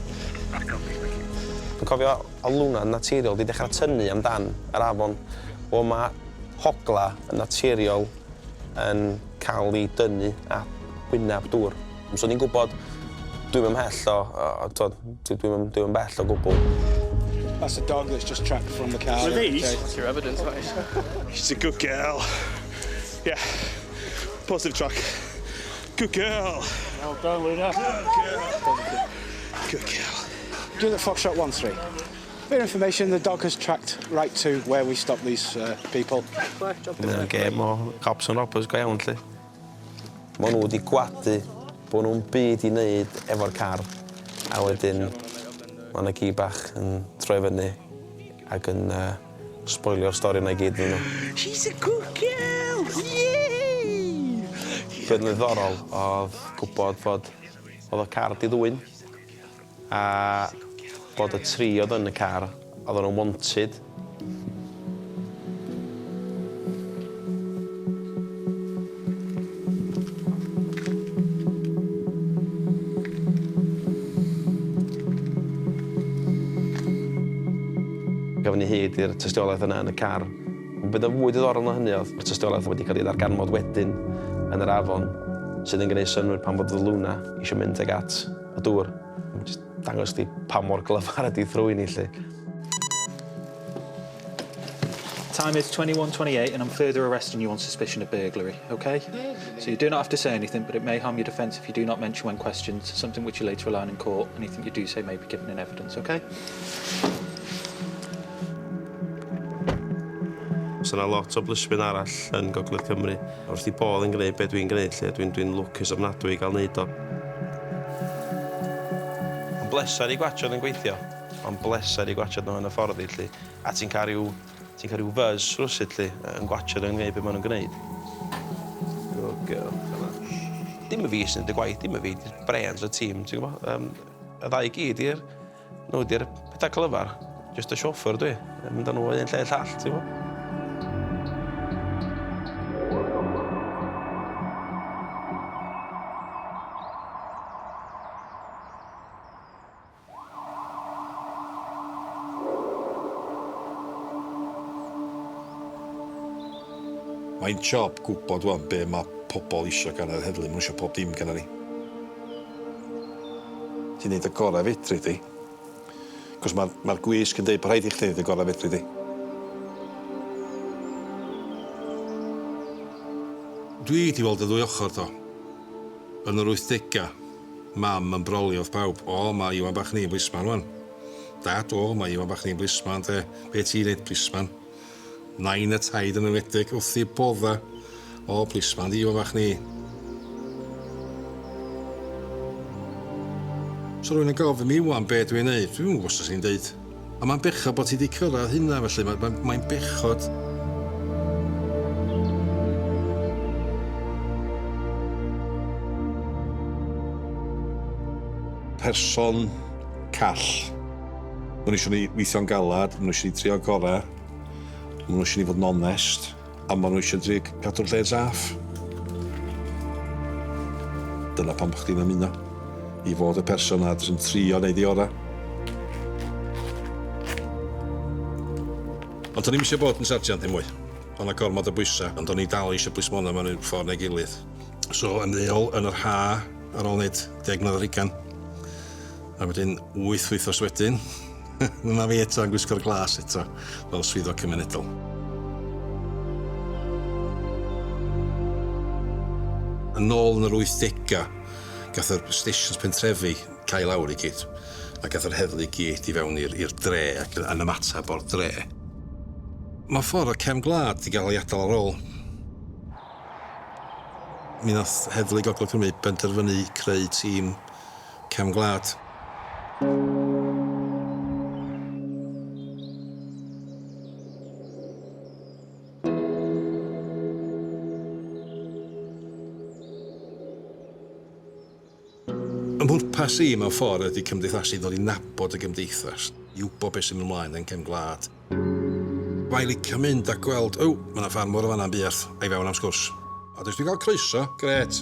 C: Dwi'n cofio o' Luna'n naturiol 'di dechra tynnu amdan yr afon. Wel ma' hogla yn naturiol yn ca'l 'i dynnu at wynab dŵr. So o'n i'n gwbod dwi'm ymhell o o t'od dwi dwi'm yn dwi'm yn bell o gwbwl.
D: That's a dog that's just tracked from the car.
M: With these?
D: Okay.
F: That's your evidence, mate.
M: She's a good girl. Yeah. Positive track. Good girl.
D: Well done, Luna.
M: Good girl. Good girl.
D: Do the Foxtrot 1-3. For your information, the dog has tracked right to where we stopped these people.
C: Mae'n gêm o cops and robbers go iawn 'lly. Ma' nhw wedi gwadu bo' nhw'm byd i wneud efo'r car a wedyn ma' 'na gi bach yn troi fyny ac yn yy sboilio'r stori 'na i gyd iddyn nhw.
M: She's a good girl! Yay!
C: Be' oedd yn ddiddorol o'dd gwbod fod
G: Oedd y car 'di ddwyn a bod y tri oedd yn y car, oedden nhw'n wanted. Gafon ni hyd i'r tystiolaeth yna yn y car. Ond be oedd fwy diddorol na hynny oedd y tystiolaeth wedi cael ei ddarganfod wedyn yn yr afon sydd yn gwneud synnwyr pan fod Luna eisiau mynd ag at y dŵr. Mae'n jyst dangos chdi pa mor glyfar ydi thrwyn hi 'lly.
R: Time is 21.28 and I'm further arresting you on suspicion of burglary, okay? So you do not have to say anything, but it may harm your defence if you do not mention when questioned, something which you later rely on in court. Anything you do say may be given in evidence, okay?
G: So yna lot o blismyn arall yn Gogledd Cymru. Wrth i bodd yn gwneud be dwi'n gwneud 'lly, dwi'n dwi'n lwcus ofnadwy i gael wneud o. Mae'n bleser i gwatsiad yn gweithio. Mae'n bleser i gwatsiad nhw yn y ffordd 'lly. A ti'n cael rhyw, ti'n cael rhyw fuzz rywsut 'lly, yn gwatsiad nhw'n gwneud be maen nhw'n gwneud. Good girl. Dim y fi sy'n neud y gwaith, dim y fi, di'r brains y tîm, ti'n gwybod? Um, y ddau i gyd i'r, nhw di'r pethau clyfar. Just y chauffeur dwi, yn mynd â nhw o un lle i'r llall, ti'n gwybod?
J: Mae'n job gwybod wan be mae pobl isio gan yr heddlu, maen nhw isio pob dim gynna ni. Ti'n neud y gorau fedri di. Cos mae'r ma gwisg yn deud bod rhaid i chdi neud y gorau fedri di. Dwi 'di weld y ddwy ochr do. Yn yr wythdega, mam yn brolio wrth bawb, o ma' Iwan bach ni'n blisman wan. Dad, o ma' Iwan bach ni'n blisman de, be ti'n neud plisman? Nain a taid yn enwedig wrth 'u bodda, o plisman 'di Iwan bach ni. So rywun yn gofyn mi wan be dwi'n neud, dwi'm yn gwbo os i'n deud. A mae'n bechod bod ti 'di cyrraedd hynna felly, mae'n mae, mae bechod. Person call. Maen nhw eisiau ni weithio'n galad, maen nhw eisiau ni trio gorau, maen nhw eisiau ni fod yn onest, a maen nhw eisiau trio cadw'r lle saff. Dyna pam bod chdi'n ymuno, i fod y person na sy'n trio neud i orau. Ond o'n i'm eisiau bod yn sergeant ddim mwy. O'na 'na gormod o bwysau, ond o'n i dal eisiau plismona mewn rhyw ffordd neu gilydd. So ymddeol yn yr ha ar ôl wneud 10 mlynedd ar hugain. A wedyn wyth wythnos wedyn, dyma fi eto yn gwisgo'r glas eto fel swyddog cymunedol. Yn ôl yn yr 80au, gath yr stations pentrefi cau lawr i gyd, a gath yr heddlu i gyd i fewn i'r dre ac yn ymateb o'r dre. Mae ffordd o cefn gwlad 'di gael ei adael ar ôl. Mi nath Heddlu Gogledd Cymru benderfynu creu tîm cefn gwlad. Ym mhwrpas i, mewn ffordd, ydy cymdeithasu, ddod i nabod y gymdeithas, i wybod beth sy'n mynd ymlaen yn cefn gwlad. Mae'n licio mynd a gweld, o, mae yna ffarmwr yn fan'na yn buarth, a i fewn am sgwrs. A os dwi'n cael croeso, grêt.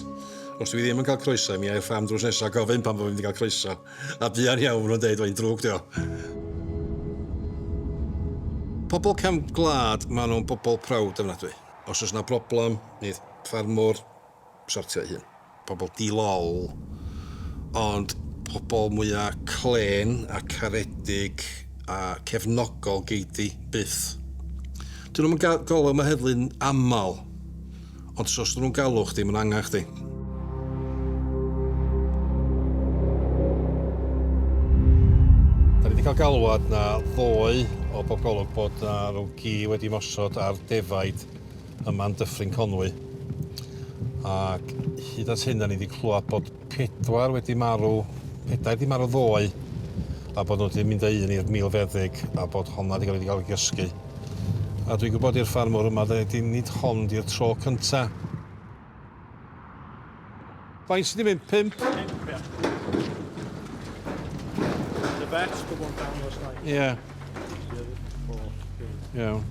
J: Os dwi ddim yn cael croeso, mi ai'r ffarm drws nesaf gofyn pam bod fi'n mynd i gael croeso. A buan iawn maen nhw'n deud, mae'n drwg dio. Pobl cefn gwlad, maen nhw'n bobl proud ofnadwy. Os oes yna broblem, neith ffarmwr sortio ei hun. Pobl di-lol, ond pobl mwya clên a caredig a cefnogol gei di, byth. Dyn nhw'm yn galw am y heddlu'n aml, ond os dyn nhw'n galw chdi, maen nhw angen chdi. Da ni wedi cael galwad na ddoe o bob golwg bod na rhyw gi wedi mosod ar defaid yma yn Dyffryn Conwy. Ac hyd at hyn, da ni wedi clywed bod pedwar wedi marw, pedair wedi marw ddoe, a bod nhw wedi mynd â un i'r milfeddyg, a bod honna wedi cael ei gael ei gysgu. A dwi'n gwybod i'r ffarmwr yma, dweud, nid hon di'r tro cynta. Faint sydd wedi mynd? Pump?
R: Pump, ia.
K: vet. Put one down last night.
J: Ie. Iawn.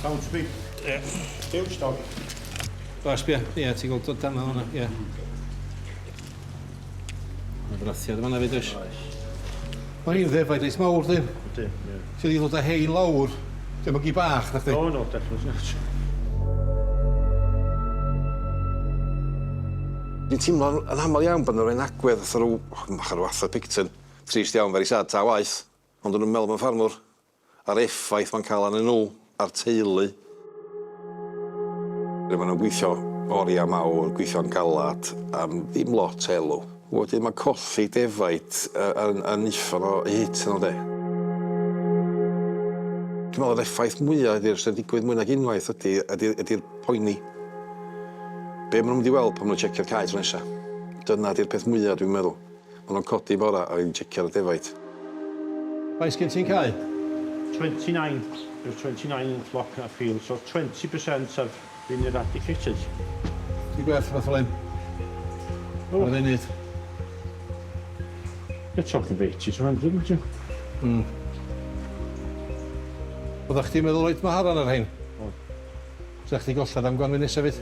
K: Sounds to be
J: Ie.
K: huge dog.
J: O, sbia. Ie, ti'n gweld dod dan hwnna. Ie. Mae brathiad yma na fyd, oes?
N: Mae hi'n ddefaid reit mawr, dyn.
K: Ydy, ie.
N: Ti wedi dod â hein lawr. Dim yn gi bach, na chdi?
K: Oh, no, definitely not.
W: Dwi'n teimlo yn aml iawn bod 'na run agwedd fatha rw bach o ryw Arthur Picton. Trist iawn, very sad, ta waeth. Ond o'n nhw'n meddwl bod yn ffarmwr. A'r effaith mae'n cael arnyn nhw, a'r teulu. Maen nhw'n gweithio oriau mawr, gweithio'n galad, am ddim lot elw. Wedyn mae colli defaid yn, yn uffern o hit nhw de. Dwi'n meddwl yr effaith mwyaf ydy'r sy'n digwydd mwy nag unwaith ydy, ydy'r ydy poeni. Be maen nhw'n mynd i weld pan maen nhw'n checio'r cae tro nesa. Dyna ydy'r peth mwyaf dwi'n meddwl. Maen nhw'n codi bora a yn checio'r defaid.
N: Faint sgyn ti'n cae?
K: 29. There's 29 in the flock in that field, so 20% have been eradicated.
N: Ti'n gwerth fath o len? Ar y funud.
K: You're talking about 80 to 100, aren't you?
N: Oeddech chdi'n meddwl roid maharan ar rhain?
K: Oedd.
N: Sa chdi gollad am gwanwyn nesaf fydd?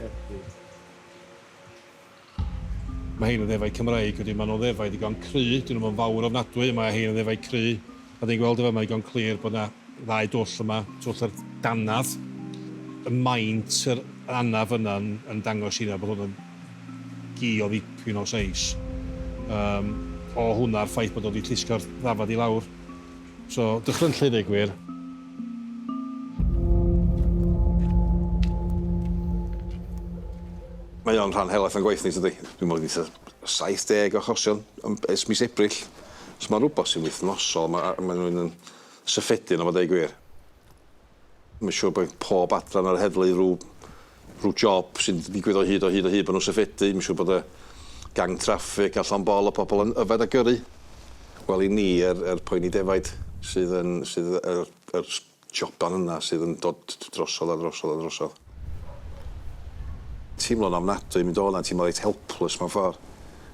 J: Mae hein yn ddefaid Cymraeg, wedyn maen nhw'n ddefaid digon cry, dyn nhw'n fawr ofnadwy, mae hein yn ddefaid cry. A dyn gweld efo, mae digon clir bod yna ddau dwll yma, twll yr danadd. Y maint yr anaf yna yn, yn dangos i bod hwn yn gi o ddipyn o seis. O hwnna'r ffaith bod o wedi llusgo'r ddafad i lawr. So, dychrynllyd ei gwir.
W: Mae o'n rhan helaeth o'n gwaith ni, tydi? Dwi'n meddwl eitha 70 o achosion ers mis Ebrill. So mae'n rhywbeth sy'n wythnosol, mae ma nhw'n yn syffedin o fod ei gwir. Mae'n siŵr bod pob adran o'r heddlu rhyw job sy'n digwydd o hyd o hyd o hyd bod nhw'n syffedu. Mae'n siŵr bod y gang traffic a llond bol o pobl yn yfed a gyrru. Wel, i ni, yr poeni defaid sydd yn, sydd yr joban yna sydd yn dod drosodd a drosodd a drosodd. Teimlo'n ofnadwy mynd o 'na, teimlo reit helpless mewn ffordd.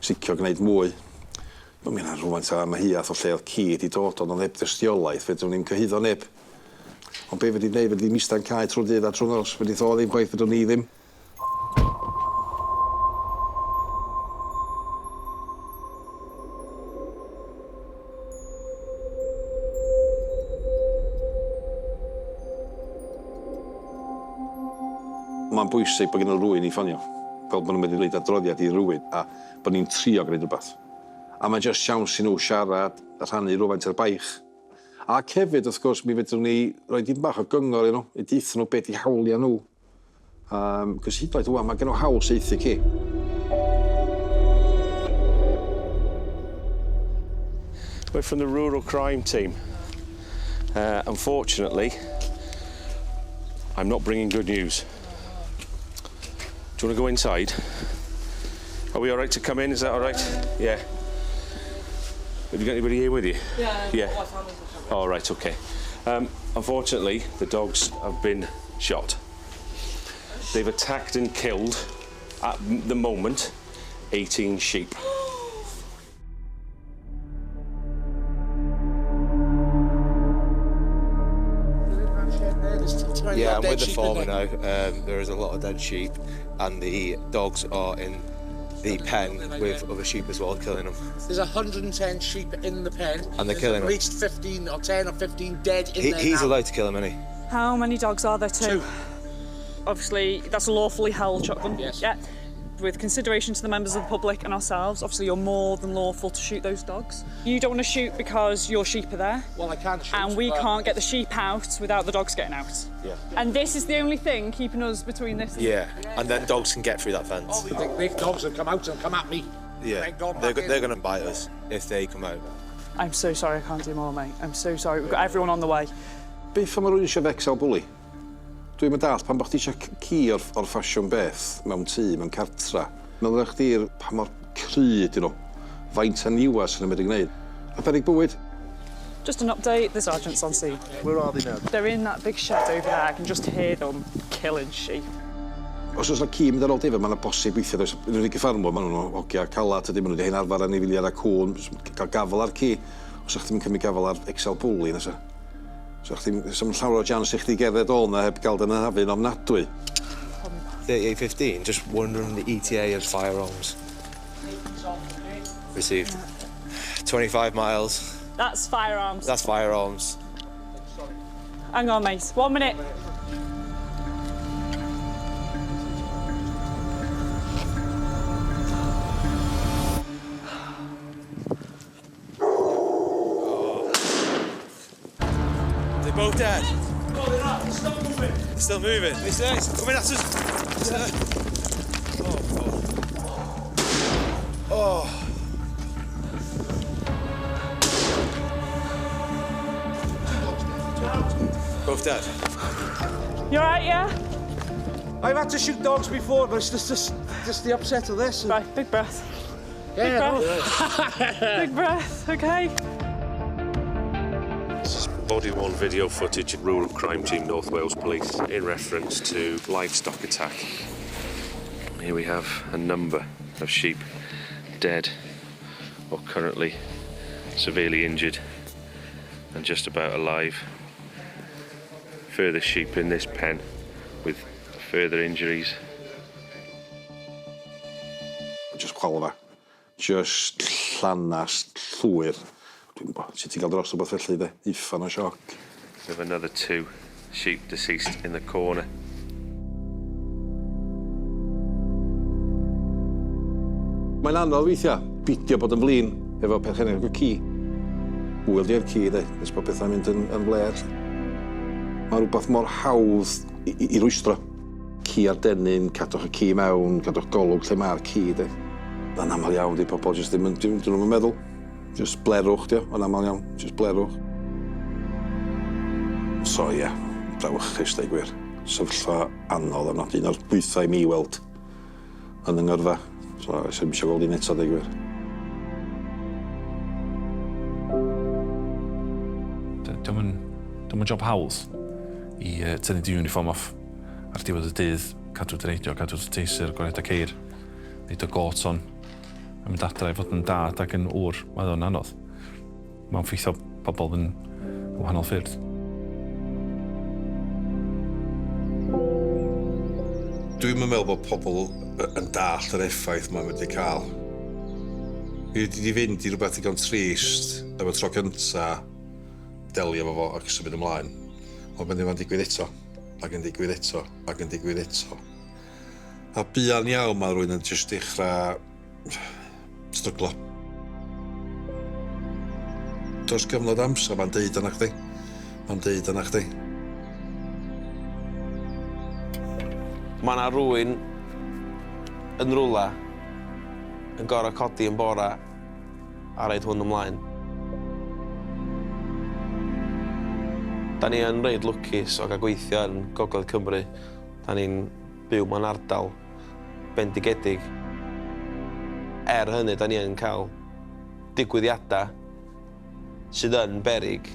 W: Sicio gwneud mwy. Dwi'n mynd ar rhywfaint o amheuaeth o lle oedd ci wedi dod, ond oedd heb dystiolaeth, fedrwn ni'm cyhuddo neb. Ond be fedri wneud, fedri mista'n cae trwy'r dydd a trwy'r nos, fedri o ddim chwaith, fedrwn ni ddim. Mae'n bwysig bod gen nhw rywun i ffonio. Fel bod nhw'n mynd i wneud adroddiad i rywun a bod ni'n trio gwneud rhywbeth. A mae'n just siawns i nhw siarad a rhannu rhywfaint o'r baich. Ac hefyd, wrth gwrs, mi fedrwn ni roi dim bach o gyngor i nhw, i deutha nhw beth 'di hawliau nhw. Cos hyd yn oed ŵan, mae gen nhw hawl saethu ci.
C: We're from the rural crime team. Unfortunately, I'm not bringing good news. Do you want to go inside? Are we all right to come in? Is that all right? Yeah. Have you got anybody here with you?
F: Yeah.
C: Yeah.
F: My family's
C: All right, okay. Unfortunately, the dogs have been shot. They've attacked and killed, at the moment, 18 sheep.
X: Yeah, I'm with the farmer now. There is a lot of dead sheep, and the dogs are in the pen with other sheep as well, killing them.
D: There's 110 sheep in the pen.
X: And they're
D: There's
X: killing
D: at
X: 'em.
D: least 15 or 10 or 15 dead in there
X: He's
D: now.
X: allowed to kill them, isn't he?
Y: How many dogs are there? Two. Obviously, that's a lawfully held shotgun. Yes. Yeah. With consideration to the members of the public and ourselves, obviously you're more than lawful to shoot those dogs. You don't want to shoot because your sheep are there.
D: Well, I can't shoot.
Y: And we
D: but-
Y: can't get the sheep out without the dogs getting out.
X: Yeah.
Y: And this is the only thing keeping us between this.
X: Yeah, and then dogs can get through that fence.
D: The dogs have come out and come at me.
X: Yeah,
D: They've gone
X: they're,
D: back in.
X: they're going to bite us if they come out.
Y: I'm so sorry I can't do more, mate. I'm so sorry. We've got everyone on the way.
W: Byth am rywun eisiau XL bully. Dwi'n mynd dallt pan bo chdi eisiau ci o'r ffasiwn beth mewn tŷ, mewn cartra. Meddwl chdi pa mor cry ydyn nhw. Faint a niwa sy'n nhw'n medru gwneud. A beryg bywyd.
Y: Just an update, the sergeant's on scene.
W: Where are they now?
Y: They're in that big shed over there. I can just hear them killing sheep.
W: Os oes yna ci mynd ar ôl defaid, mae'n bosib weithio. Does, yn unig y ffarmwr, maen nhw'n hogia calad, ydyn, maen nhw wedi hen arfer anifeiliaid a cŵn, cael gafel ar ci. Os o'ch chdi'n cymryd gafel ar XL Bully, nasa. So chdi'n... Sa'm llawer o chance i chdi gerdded ôl 'na heb gael dy anafu'n ofnadwy.
X: 3815, just wondering the ETA of firearms. Received. 25 miles.
Y: That's firearms.
X: That's firearms.
Y: Hang on, mate. One minute.
X: They're both dead.
K: No, they're not. They're still moving.
X: They're still moving. It's nice. Coming at us. Oh, God. Oh. Both dead.
Y: You all right, yeah?
N: I've had to shoot dogs before, but it's just, just, just the upset of this.
Y: Right, big breath.
N: Yeah,
Y: Big breath. Big breath, okay.
G: This is body-worn video footage of Rural Crime Team North Wales Police in reference to livestock attack. Here we have a number of sheep dead or currently severely injured and just about alive. Further sheep in this pen with further injuries.
W: Just chwalfa. Just llanast llwyr. Dwi'n gwybod, sut ti'n cael dros rhywbeth felly, de? Uffan o sioc.
G: We have another two sheep deceased in the corner.
W: Mae'n anodd weithiau bidio bod yn flin efo perchennog y ci. Hwyl di'r ci, de, nes bod pethau'n mynd yn, yn fler. Mae rhywbeth mor hawdd i, i, i rwystro. Ci ar dennyn, cadwch y ci mewn, cadwch golwg lle mae'r ci, de. Yn aml iawn, di pobl jyst ddim yn, dyn nhw'n meddwl. Just blerwch, dio, yn aml iawn. Just blerwch. So, ie, yeah, brawychus, dweud gwir. Sefyllfa anodd am un o'r bwythau i mi weld yn yng ngyrfa. So, eisiau eisiau gweld un eto, dweud gwir.
H: Dio'm yn, dio'm yn job hawdd i uh, tynnu dy uniform off ar diwedd y dydd, cadw dy reidio, cadw dy taser, gwared y ceir, neud y got on, a mynd adra i fod yn dad ac yn ŵr, mae o'n anodd. Mae'n ffeithio pobl yn wahanol ffyrdd.
J: Dwi'm yn meddwl bod pobl yn dallt yr effaith mae'n wedi cael. Mi wedi fynd i rhywbeth digon trist am y tro cynta, delio efo fo ac symud ymlaen. Ond mae'n digwydd eto, ac yn digwydd eto, ac yn digwydd eto. A buan iawn mae rhywun yn jyst dechrau stryglo. Dros gyfnod amser mae'n deud yna chdi. Mae'n deud yna chdi.
G: Mae yna rhywun yn rwla yn gorau codi yn bora a roid hwn ymlaen. Da ni yn reit lwcus o gael gweithio yn Gogledd Cymru. Da ni'n byw mewn ardal bendigedig. Er hynny, da ni yn cael digwyddiadau sydd yn berig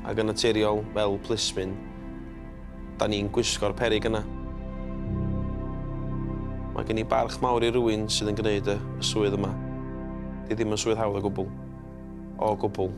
G: ac yn naturiol fel plismyn. Da ni'n gwisgo'r perig yna. Mae gen i barch mawr i rywun sydd yn gwneud y, y swydd yma. Di ddim yn swydd hawdd o gwbl. O gwbl.